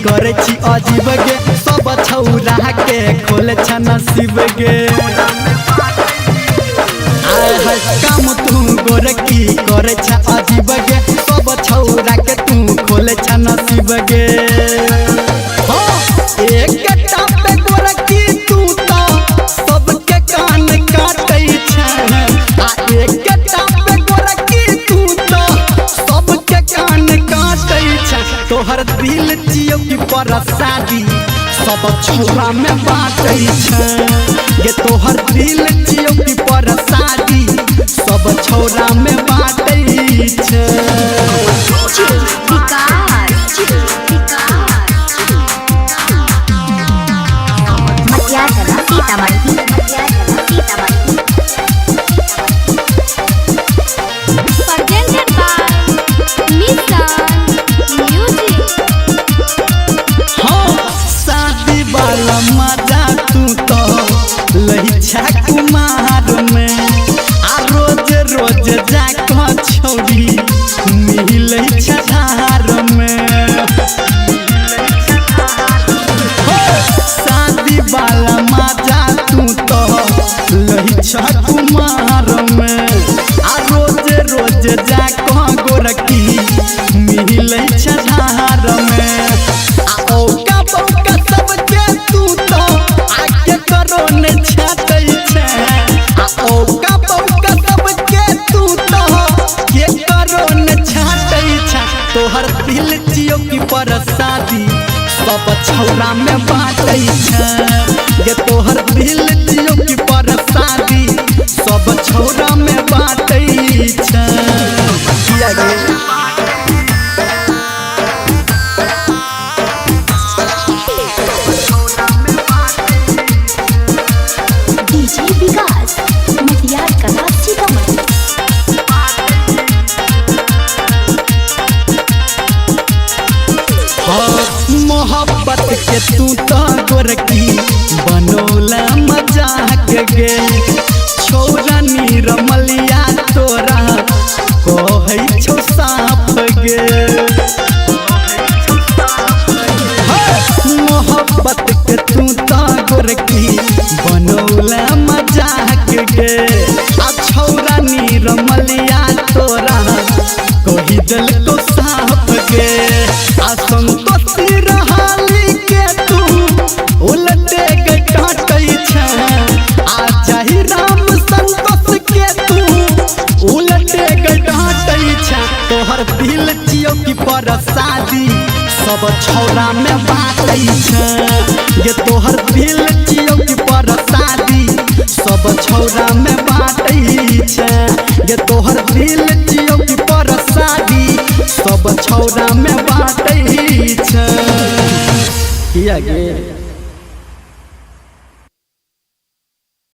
करे छी अजीब गे, सब छौरा के खोले छ नसीब गे। आय हाय काम तू गोरकी करे छ अजीब गे, सब छौरा के तू खोले छ नसीब गे। हो एक पे गोरकी तू तो सबके कान काटै छ, आ एक पे गोरकी तू तो सबके कान काटै छ। तोहर दिल जियो की परसादी सब छौरा में बाटै छ गे, तोहर दिल जियो की परसादी सब छौरा में बाटै छ। Presented by Mission Music. हाँ शादी वाला मजा तू तो लहिछा कुमार में, आ रोज रोज जाक छौरी मिलै छ धार में। हो शादी वाला मजा तू तो लहिछा कुमार में, आ रोज रोज जाक गोरकी मिलै छ धार में। आ औका बौका सबके तू तो आके करो ने छाटै छै, आ औका बौका सबके तू तो के करो ने छाटै छै। तोहर दिल जियो की परसादी सब छौरा में बाटै छै गे, तोहर दिल जियो की परसादी सब छौरा में बाटै छै। किया गे? डीजे विकास मटियार कला सीतामढ़ी। हाँ, मोहब्बत के तू तो गोरकी बनौला मजाक गे, छौरा नीरमलिया तोरा कहै छौ साफ गे। हाँ, मोहब्बत के तू तो गोरकी बनौला मजाक गे, आ छौरा नीरमलिया तोरा कही देलको साफ गे। आ संतोषी रहली के तू उलटे के काटै छै, आ चाही राम संतोष के तू उलटे के डांटै छै। तोहर दिल जियो की परसादी सब छौरा में बाटै छै गे, तोहर दिल जियो की परसादी सब छौरा में बाटै छै गे, तोहर दिल जियो की परसादी सब छौरा में बाटै छै। किया गे?